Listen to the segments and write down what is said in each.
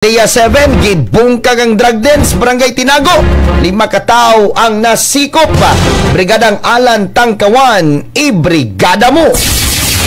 PDEA 7, gibungkag ang drug den sa Barangay Tinago. Lima ka tawo ang nasikop. Brigadang Alan Tangkawan, ibrigada mo!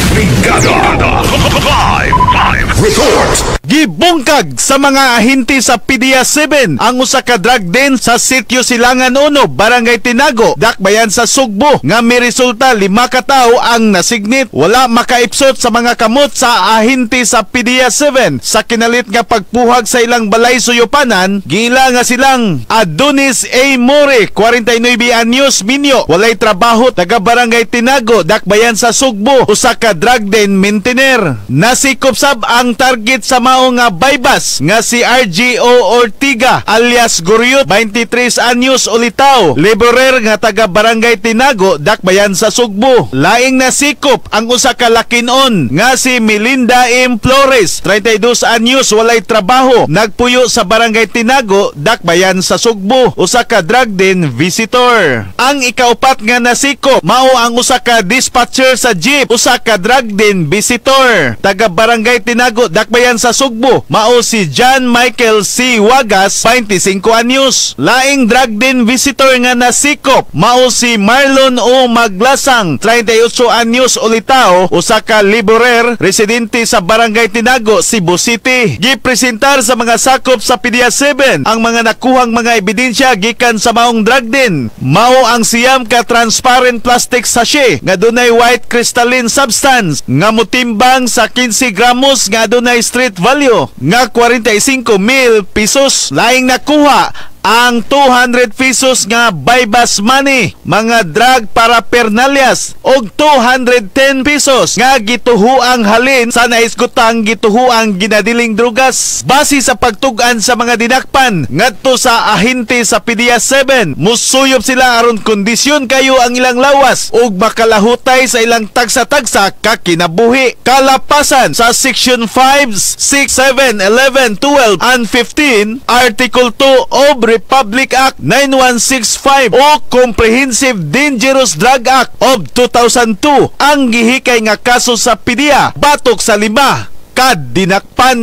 Brigada Live Live Report. Gibungkag sa mga ahente sa PDEA 7 ang usa ka drug den sa Sitio Silangan 1, Barangay Tinago, Dakbayan sa Sugbo, nga miresulta lima ka tawo ang nasignit. Wala makaipsot sa mga kamot sa ahente sa PDEA 7 sa kinalit nga pagpuhag sa ilang balay suyupanan. Giila nga silang Adonis A. More, 49 anyos, minyo, walay trabaho, taga Barangay Tinago, Dakbayan sa Sugbo, usa ka drug den maintainer. Nasikop sab ang target sa mao nga buy-bust nga si RGO Ortiga alias Guryot, 23 anyos, ulitaw, laborer nga taga Barangay Tinago, Dakbayan sa Sugbo. Laing nasikop ang usa ka lakinon nga si Melinda M. Flores, 32 anyos, walay trabaho, nagpuyo sa Barangay Tinago, Dakbayan sa Sugbo, usa ka drug den visitor. Ang ikaupat nga nasikop mao ang usa ka dispatcher sa jeep, usa ka drug den visitor, taga Barangay Tinago, Dakbayan sa Sugbo, mao si John Michael C. Wagas, 25 anyos. Laing drug den visitor nga nasikop mao si Marlon O. Maglasang, 38 anyos, ulitaw, usa ka laborer, residente sa Barangay Tinago, Cebu City. Gipresentar sa mga sakop sa PDEA 7 ang mga nakuhang mga ebidensya gikan sa maong drug den. Mao ang 9 ka transparent plastic sachet nga dunay white crystalline substance nga motimbang sa 15 gramos nga adunay street value nga 45 mil pesos. Laing nakuha ang 200 pesos nga buy-bust money, mga drug paraphernalias og 210 pesos nga gituhuang halin sa naisgutang gituhuang ginadiling drugas. Base sa pagtug-an sa mga dinakpan ngadto sa ahente sa PDEA 7, musuyop sila aron kondisyon kayo ang ilang lawas ug makalahutay sa ilang tagsa-tagsa ka kinabuhi. Kalapasan sa Section 5, 6, 7, 11, 12 and 15, Article 2 of Republic Act 9165 o Comprehensive Dangerous Drug Act of 2002 ang gihikay nga kaso sa PDEA batok sa lima kadinakpan.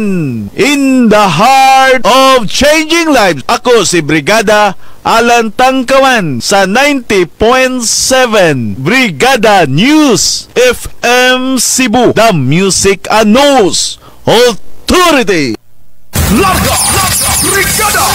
In the heart of changing lives, ako si Brigada Alan Tangkawan sa 90.7 Brigada News FM Cebu, The Music and News Authority. Larga Brigada.